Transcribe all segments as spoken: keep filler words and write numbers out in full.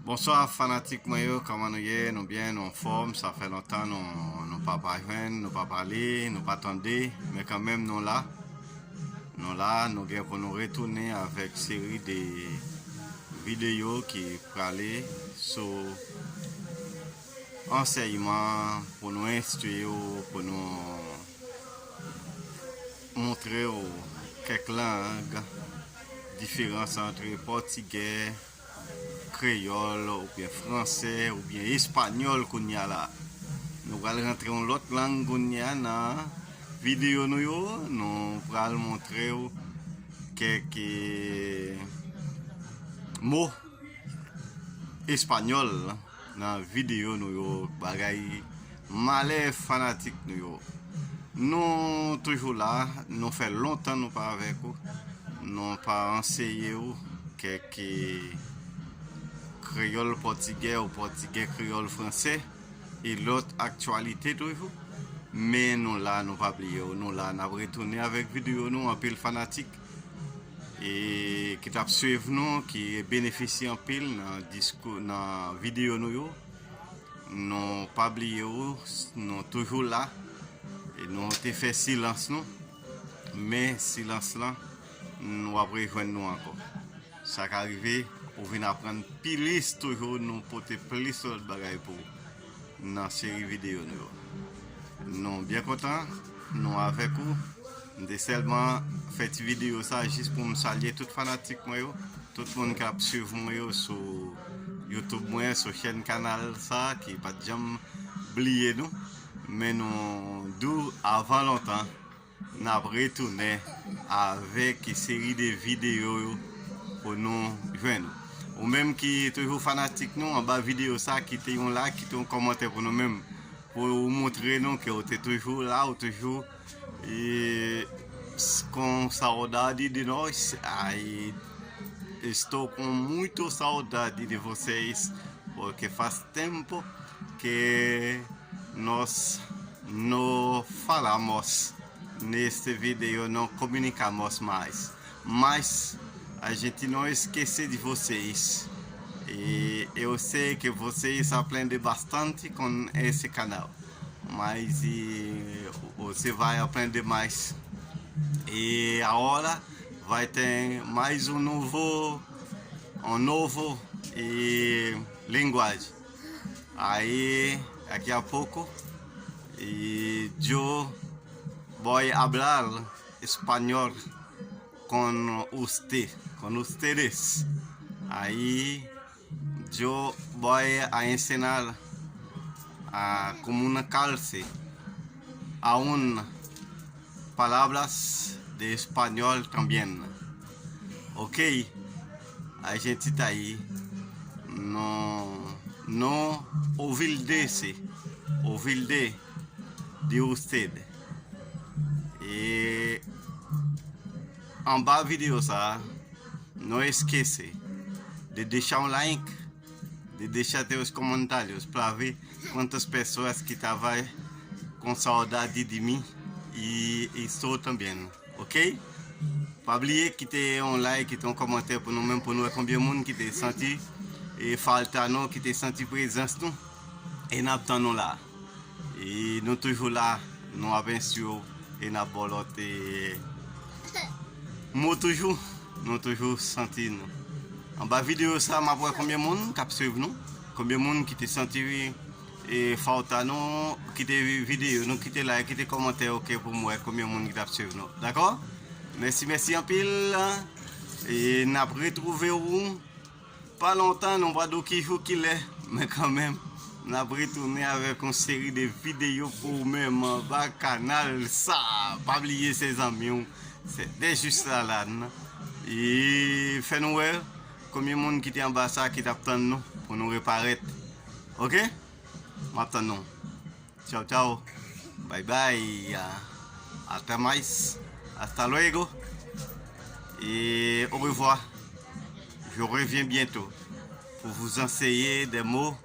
Bonswa fanatik mwen yo, kòman nou ye? Nou byen, nou anfòm? Sa fè lontan nou, nou pa pa jwenn, nou pa pale, nou pa tande, men kanmenm nou la. Nou la, nou gen pou nou retounen avèk seri de videyo ki prale sou ansèyman pou nou enstwi w, pou nou montre w kèk lang, diferans ant pòtigè, kreyòl, oubyen fransè, oubyen espanyòl kounye a la. Nou pral rantre yon lòt lang kounye a nan videyo nou yo. Nou pral montre w kèk, eh, mo espanyòl nan videyo nou yo, bagay malè fanatik nou yo. Nou toujou la, nou fè lontan nou pa avèk ou, nou pa anseye w kèk, eh, kreyòl pòtigè ou pòtigè kreyòl fransè e lòt aktyalite toujou. Men nou la, nou pa bliye w, nou la, n ap retounen avèk videyo nou, anpil fanatik e ki t ap swiv nou, ki benefisye anpil nan diskou, nan videyo nou yo. Nou pa bliye w, nou toujou la. E nou te fè silans nou, men silans lan, nou ap rejwenn nou ankò. Sa ka rive, ou vin aprann plis toujou, nou pote plis lòt bagay pou ou nan seri videyo nou yo. Nou byen kontan, nou avèk ou. M te sèlman fè ti videyo sa jis pou m salye tout fanatik mwen yo, tout moun k ap swiv mwen yo sou YouTube mwen, sou chèn kanal sa ki pa t janm bliye nou. Men nou di w avan lontan, n ap retounen avèk seri de videyo yo pou nou jwenn ou. Ou menm ki toujou fanatik nou, anba videyo sa, kite yon like, kite yon kòmantè pou nou menm, pou ou montre nou ke ou te toujou la, ou toujou, eh, s-, com saudade de nós. Ai, estou com muito saudade de vocês, porque faz tempo que nós não falamos neste vídeo, não comunicamos mais. Mas a gente não esquece de vocês. E eu sei que vocês aprendem bastante com esse canal. Mas e, você vai aprender mais. E agora vai ter mais um novo, um novo e, linguagem. Aí, daqui a pouco, e, yo voy a hablar español con usted, con ustedes. Aí, yo voy a enseñar a comunicarse a un palabras de español también. Ok, a gente tá aí. No, no olvídese, olvídese de usted. E anba videyo sa, não esquece de deixar um like, de deixar teus comentários para ver quantas pessoas que tava com saudade de mim e estou também, ok? Pa bliye kite yon like, kite yon kòmantè pou nou menm, pou nou wè konbyen moun ki te santi e falta nou, ki te santi prezans nou. E n ap tann nou la. E nou toujou la, nou ap enstwi w e n ap ba w lòt e, mo toujou, nou toujou santi nou. Anba videyo sa, m ap wè konbyen moun k ap swiv nou, konbyen moun ki te santi e, falta nou, kite vi-, videyo, nou kite like, kite kòmantè, ok, pou m wè konbyen moun ki t ap swiv nou. Dakò? Mèsi, mèsi anpil. E n ap retwouve w pa lontan, nou pa di w ki jou, ki lè, men kanmenm, n ap retounen avèk yon seri de videyo pou ou menm anba kanal sa. Pa bliye, se zanmi w, se Dejus Lalann. E fè nou wè konbyen moun ki te anba sa ki t ap tann nou pou nou reparèt. Ok? M ap tann nou. Tchao, tchao. Bye bye. Hasta mais. Hasta luego. Et au revoir. Je reviens bientôt pour vous enseigner des mots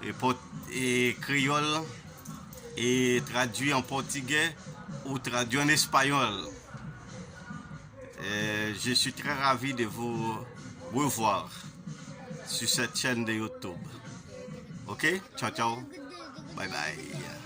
et, pot- et créole et traduit en portugais ou traduit en espagnol. Euh, je suis très ravi de vous revoir. sur cette chaîne de YouTube. Ok? Ciao, ciao. Bye bye.